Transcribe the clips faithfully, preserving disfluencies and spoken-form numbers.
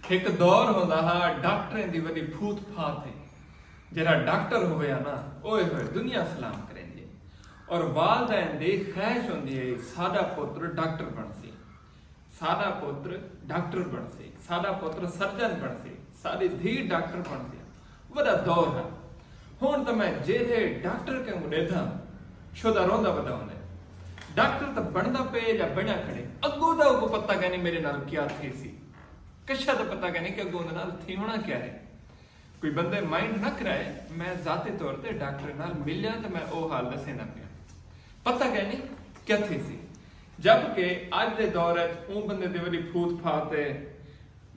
ہک دور ہوندا ہا ڈاکٹریں دی وݙی پھوت پھات ہئی۔ جیڑھا ڈاکٹر ہووے ہا نا، اوئے ہوئے دنیا سلام کریندی ہئی۔ اور والدین دی خواہش ہوندی ہئی ساݙا پتر ڈاکٹر بݨسی، ساݙا پتر ڈاکٹر بݨسی، ساݙا پتر سرجن بݨسی، ساݙی دھی ڈاکٹر بݨسی۔ وݙا دور ہا۔ ہݨ تاں میں جیڑھے ڈاکٹر کوں ݙیدھاں، شودا روندا ودا ہوندے۔ ڈاکٹر تاں بݨدا پئے یا بݨیا کھڑے، اڳوں دا اوکوں پتہ کائنی میݙے نال کیا تھیسی۔ کشا دا پتہ کائنی کہ اڳوں دے نال تھیوݨا کیا ہے۔ کوئی بندے مائنڈ نہ کرائے، میں ذاتی طور تے ڈاکٹر نال ملیاں تے میں او حال ݙسیندا پیاں۔ پتہ کائنی کیا تھیسی۔ جبکہ اڄ دے دور اچ اوں بندے دی وݙی پھوت پھات ہے،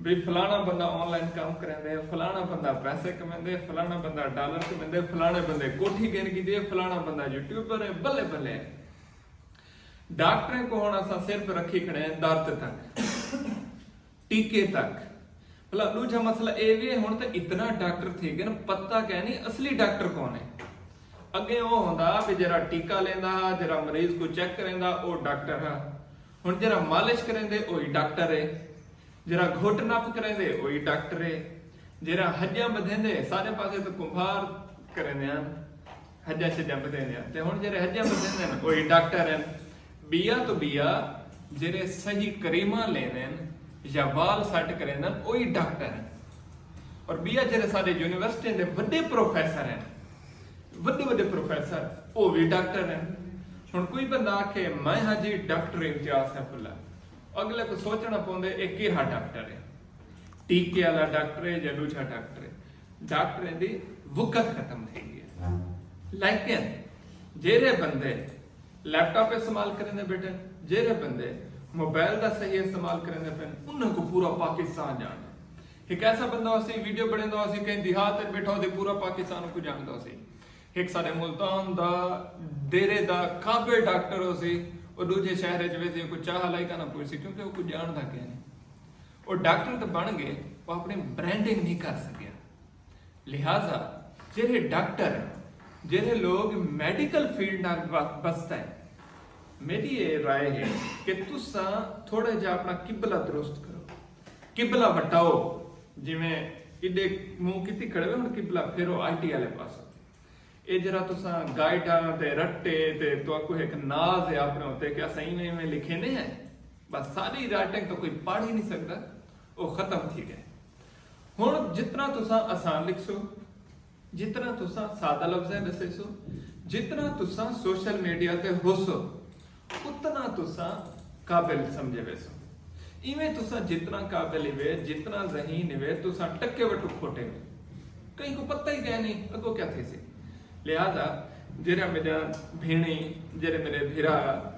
بھئی فلاݨا بندہ آن لائن کم کریندے، فلاݨا بندہ پیسے کمیندے، فلاݨا بندہ ڈالر کمیندے، فلاݨے بندے کوٹھی گھن گھدی ہے، فلاݨا بندہ یوٹیوبر ہے، بلے بلے۔ ڈاکٹریں کوں ہݨ اساں صرف رکھی کھڑے ہیں درد تک، ٹیکے تک۔ بھلا ݙوجھا مسئلہ اے وی ہے، ہݨ تاں اتنا ڈاکٹر تھی ڳئے، پتہ کائنی اصلی ڈاکٹر کون ہے۔ اڳے او ہوندا بھئی جیڑھا ٹیکہ لیندا ہا، جیڑھا مریض کوں چیک کریندا، او ڈاکٹر ہا۔ ہݨ جیڑھا مالش کریندے، اوہی ڈاکٹر ہے۔ جیڑھا گھٹ نپ کریندے، اوہی ڈاکٹر ہے۔ جیڑھا ہݙیاں ٻدھیندے، سارے پاسے تاں کمبھار کریندے ہن، ہݙیاں شݙیاں ٻدھیندے ہن۔ تے ہݨ جیڑھے ہݙیاں ٻدھیندے ہن، اوہی ڈاکٹر ہن۔ ٻیا توں ٻیا جیڑھے صحیح کریماں لیندے ہن یا وال سیٹ کریندے ہن، اوہی ڈاکٹر ہن۔ اور ٻیا جیڑھے ساݙے یونیورسٹیاں دے وݙے پروفیسر ہن، وݙے وݙے پروفیسر، او وی ڈاکٹر ہن۔ ہݨ کوئی بندہ آکھے، میں ہاں جی ڈاکٹر امتیاز سیف اللہ، اڳلے کوں سوچݨا پوندے، اے کیہا ڈاکٹر ہے؟ ٹیکے والا ڈاکٹر ہے یا ݙوجھا ڈاکٹر ہے؟ ڈاکٹریں دی وقت ختم تھی ڳئی ہے۔ لیکن جیڑھے بندے لیپ ٹاپ استعمال کریندے ٻیٹھن، جیڑھے بندے موبائل دا صحیح استعمال کریندے پئن، انہاں کوں پورا پاکستان ڄاݨدے۔ ہک ایسا بندہ ہوسی، ویڈیو بݨیندا ہوسی، کہیں دیہات اچ ٻیٹھا ہوسی، پورا پاکستان اوکوں ڄاݨدا ہوسی۔ ہک ساݙے ملتان دا ڈیرے دا قابل ڈاکٹر ہوسی، او ݙوجھے شہر اچ ویسی، اوکوں چاہ لائی کائنا پچھسی، کیونکہ اوکوں ڄاݨدا کائنی۔ او ڈاکٹر تاں بݨ ڳئے، او اپݨی برانڈنگ نہیں کر سڳیا۔ لہذا جیڑھے ڈاکٹر ہن، جیڑھے لوگ میڈیکل فیلڈ نال وا-، واسطہ ہن، میݙی اے رائے ہے کہ تساں تھوڑا جیہا اپݨا قبلہ درست کرو، قبلہ وٹاؤ۔ جیویں ایݙے منہ کیتی کھڑے ہوئے، ہݨ قبلہ پھیرو آئی ٹی والے پاسوں۔ اے جیڑھا تساں گائیڈاں تے رٹے تے تہاکوں ہک ناز ہے اپݨے اتے کہ اساں ایویں ایویں لکھیندے ہیں، بس ساݙی رائٹنگ تاں کوئی پڑھ ہی نہیں سڳدا، او ختم تھی ڳئے۔ ہݨ جتنا تساں آسان لکھسو، جتنا تساں سادہ لفظیں ݙسیسو، جتنا تساں سوشل میڈیا تے ہوسو، اتنا تساں قابل سمجھے ویسو۔ ایویں تساں جتنا قابل ہیوے، جتنا ذہین ہیوے، تساں ٹکے وٹوں کھوٹے ہیوے۔ کہیں کوں پتہ ہی کائنی اڳوں کیا تھیسی۔ لہذا جیڑھا میݙا بھیݨیں، جیڑھے میݙے بھرا،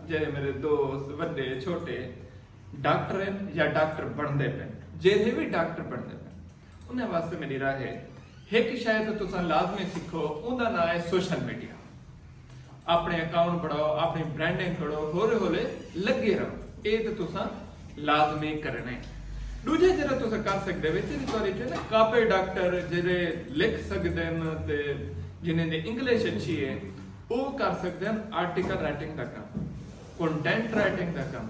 جیڑھے میݙے دوست، وݙے چھوٹے، ڈاکٹر ہن یا ڈاکٹر بݨدے پئن، جیڑھے وی ڈاکٹر بݨدے پئن، انہاں واسطے میݙی رائے ہے، ہک شے تاں تساں لازمی سکھو، اوندا ناں ہے سوشل میڈیا۔ اپݨے اکاؤنٹ بݨاؤ، اپݨی برانڈنگ کرو، ہولے ہولے لڳے رہو، اے تاں تساں لازمی کرݨے۔ ݙوجھا جیڑھا تساں کر سڳدے وے، جیڑھی تہاݙی چ نا قابل ڈاکٹر جیڑھے لکھ سڳدن تے جنہیں دی انگلش اچھی ہے، او کر سڳدن آرٹیکل رائٹنگ دا کم، کنٹینٹ رائٹنگ دا کم۔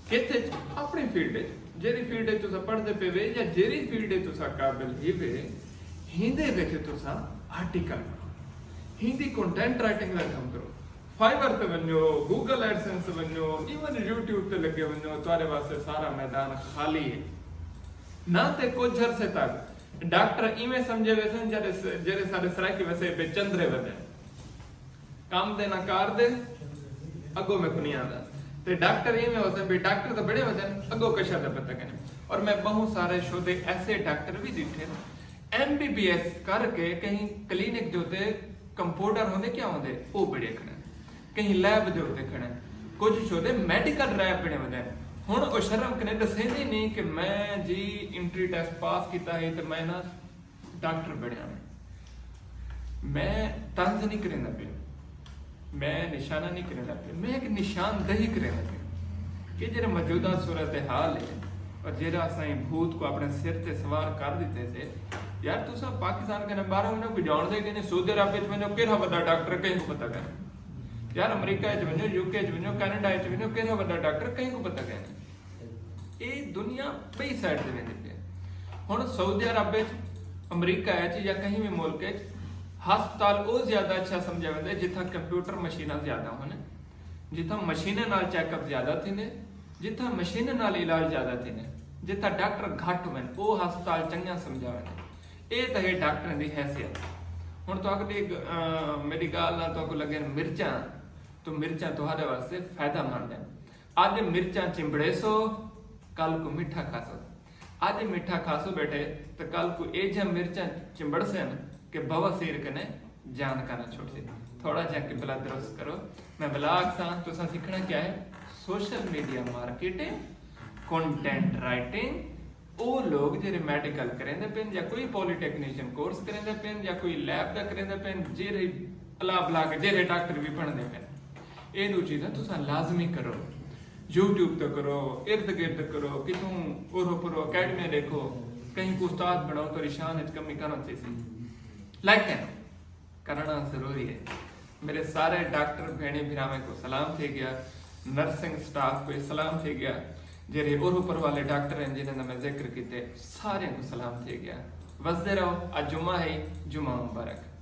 کتھ اچ؟ اپݨی فیلڈ اچ۔ جیڑھی فیلڈ اچ تساں پڑھدے پئے وے یا جیڑھی فیلڈ اچ تساں قابل ہیوے، ہیندے وچ تساں آرٹیکل بݨاؤ، ہیندی کنٹینٹ رائٹنگ دا کم کرو۔ فائیور تے ونڄو، گوگل ایڈسنس تے ونڄو، ایون یوٹیوب تے لڳے ونڄو، تہاݙے واسطے سارا میدان خالی ہے۔ نہ تے کجھ عرصے تک ڈاکٹر ایویں سمجھے ویسن جیڑھے س-، جیڑھے ساݙے سرائیکی وسیب اچ چندرے ودن۔ کم دے نہ کار دے، اڳوں میکوں نہیں آندا۔ تے ڈاکٹر ایویں ہوسن بھئی ڈاکٹر تاں بݨے ودن، اڳوں کشا دا پتہ کائنی۔ اور میں ٻہوں سارے شودے ایسے ڈاکٹر وی ݙٹھے، ایم بی بی ایس کر کے کہیں کلینک دے اتے کمپاؤنڈر ہوندے کیا ہوندے، او بݨے کھڑے ہن۔ کہیں لیب دے اتے کھڑے ہن۔ کجھ شودے میڈیکل ریپ بݨے ودن۔ ہݨ او شرم کنے ݙسیندے نہیں کہ میں جی انٹری ٹیسٹ پاس کیتا ہے تے میں نہ ڈاکٹر بݨیا میں۔ میں طنز نہیں کریندا پیا، میں نشانہ نہیں کریندا پیا، میں ہک نشاندہی کریندا پیا کہ جیڑھا موجودہ صورتحال ہے اور جیڑھا اساں ایں بھوت کوں اپݨے سر تے سوار کر ݙتے سے، یار تساں پاکستان کنے ٻاہر ونڄو، کوئی ڄاݨدے کائنی، سعودی عرب اچ ونڄو، کیڑھا وݙا ڈاکٹر کہیں کوں پتہ کائنی۔ یار امریکہ اچ ونڄو، یو کے اچ ونڄو، کینیڈا اچ ونڄو، کیڑھا وݙا ڈاکٹر کہیں کوں پتہ کائنی۔ اے دنیا ٻئی سائیڈ تے ویندی پئی ہے۔ ہن سعودی عرب وچ، امریکہ وچ یا کہیں وی ملک وچ ہسپتال او زیادہ اچھا سمجھیا ویندا ہے جتھاں کمپیوٹر مشیناں زیادہ ہن، جتھاں مشیناں نال چیک اپ زیادہ تھیندے، جتھاں مشیناں نال علاج زیادہ تھیندے، جتھاں ڈاکٹر گھٹ ہوون او ہسپتال چنگا سمجھیا ویندا۔ اے تاں ہے ڈاکٹراں دی حیثیت۔ ہن تہاکوں ݙیکھ، میݙی ڳالھ نال تہاکوں لڳن مرچاں، تاں مرچاں تہاݙے واسطے فائدہ مند ہن۔ اڄ مرچاں چمبڑیسو، کل کوں مٹھا کھاسو۔ اڄ مٹھا کھاسو ٻیٹھے تاں کل کوں ایجھیاں مرچاں چمبڑسن کہ بواسیر کنے جان کنا چھٹسی۔ تھوڑا جیہاں قبلہ درست کرو۔ میں ولا آکھساں، تساں سکھݨا کیا ہے؟ Social media marketing, content writing. او لوگ جیہڑے میڈیکل کریندے پن یا کوئی پولی ٹیکنیشن کورس کریندے پن یا کوئی لیب دا کریندے پن، جیہڑے الا بلا کے جیہڑے ڈاکٹر وی بݨدے پن، اے ݙو چیزاں تساں لازمی کرو۔ یوٹیوب تے کرو، ارد گرد کرو، کتھوں اورو پرو اکیڈمیاں ݙیکھو، کہیں کوں استاد بݨاؤ، تہاݙی شان وچ کمی کنا تھیسی۔ لیکن کرݨا ضروری ہے۔ میݙے سارے ڈاکٹر بھیݨیں بھراویں کوں سلام تھی ڳیا، نرسنگ سٹاف کوں سلام تھی ڳیا، جیہڑے اورو پر والے ڈاکٹر ہن جنہاں دا میں ذکر کیتے، ساریاں کوں سلام تھی ڳیا۔ وسدے رہو، اڄ جمعہ ہے، جمعہ مبارک۔